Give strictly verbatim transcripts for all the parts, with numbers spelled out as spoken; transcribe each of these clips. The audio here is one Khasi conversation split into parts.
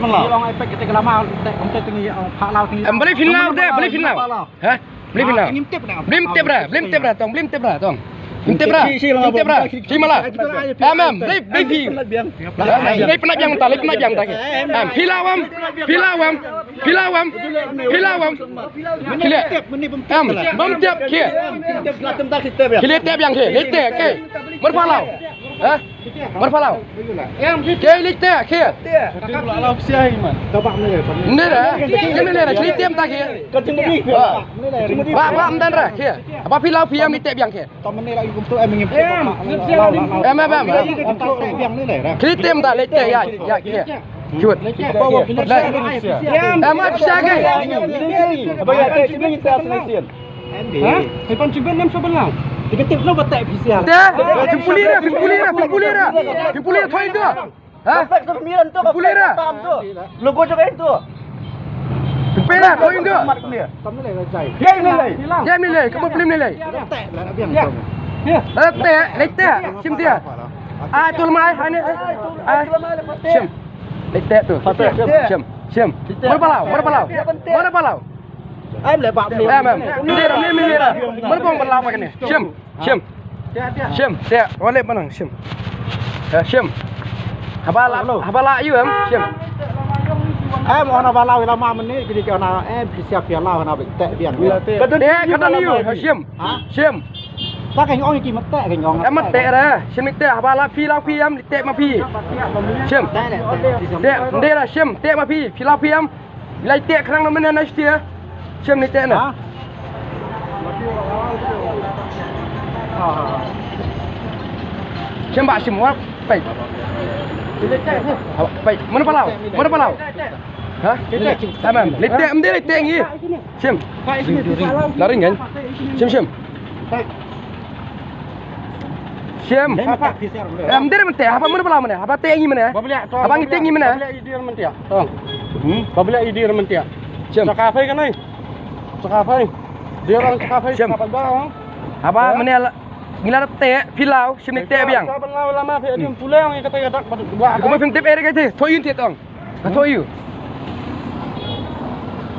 Ong ai pek kita ke lama, te, ong te tingi, ong pha lao tingi. Em, beli phin lao de, beli phin lao. Ha? Beli phin lao. Beli tip ra, beli tip ra, tong, beli tip ra, tong. Beli tip ra, beli tip ra. Hi mala. Em, em, beli, beli phi. Beli pynat biang ta, beli pynat biang ta. Em, phi lao em, phi lao em, phi lao em, phi lao em. Khie leh. Em, bam tip, khie. Khie leh tip biang, khie leh tip, khie. Mar pha lao. Ha? Mar pha lao. Khie leh tip, khie. Nda ra, khie leh tip ta, khie. Ba, ba, nda ra, khie. Ba phi lao phi em leh tip biang, khie. Em, em, em. Khie leh tip ta, leh tip, ïa, ïa, khie. Jut. Em, ap sa ke. Ba ïa te sini kita selesai. Ha? Hai pan cuban nam saban lang. Tiga tip lo batai official. Te, phi pule ra, phi pule ra, phi pule ra. Phi pule ra, thoi tu. Ha? Phi pule ra. Logo jong itu. Phi pule ra, thoi tu. Tam ni lai jai. Jai ni lai. Jai ni lai, kamu pule ni lai. Te, leh tip, leh tip, sim dia. Ai, tu lemai, ai ni, ai. Sim. Leh tip tu. Sim, sim. Mar pha lao, mar pha lao. Mar pha lao. Em leh bak mlien. Em, em. Mlien, mlien, mlien. Mar bong ban lao ma kane. Shim, shim. Shim, te, wa leh manang, shim. Ya, shim. Haba la, haba la ïu em, shim. Em, ona ba la wi la ma mane, kidi ke ona, em, phi sia phi la ona ba te biang. Te, ka don ïu, shim. Ha? Shim. Ta ka ong ki ma te, ka ong. Em, ma te ra, shim te, haba la phi la phi em, te ma phi. Shim. Te, te, te ra, shim, te ma phi, phi la phi em. Lai teh khnang na mane na stia. Shem ni teh na. Ha? Shem ba shem wa. Pai. Pai. Mana palau? Mana palau? Ha? Tamam. Lai teh, mesti lai teh ngi. Shem. Laring kan? Shem, shem. Shem. Em, dere mante, haba mane bala mane, haba te ngi mane. Haba ngi te ngi mane. Ba blia idir mante. Tong. Hmm? Ba blia idir mante. Shem. Chaka phai kanai. Chaka phai. Dia orang chaka phai. Shem. Haba mane ngi la te pilau, shem ni te biang. Ka ban la lama phai adim pulai ngi kata ka dak ba. Ko ma phim tip ere kate, thoi yun te tong. Ka thoi yu.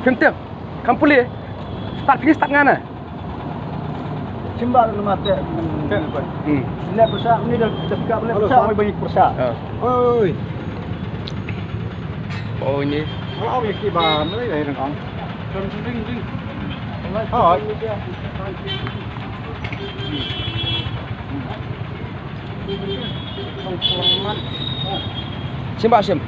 Phim tip. Kam pule. Start finish start ngana. Chimba na mate. Hmm. Ni persa, ni dah dah ka ni persa, mai banyak persa. Oi. Oh ni. Kalau awak ki ba, mana ya orang. Oh. Shem ba shem.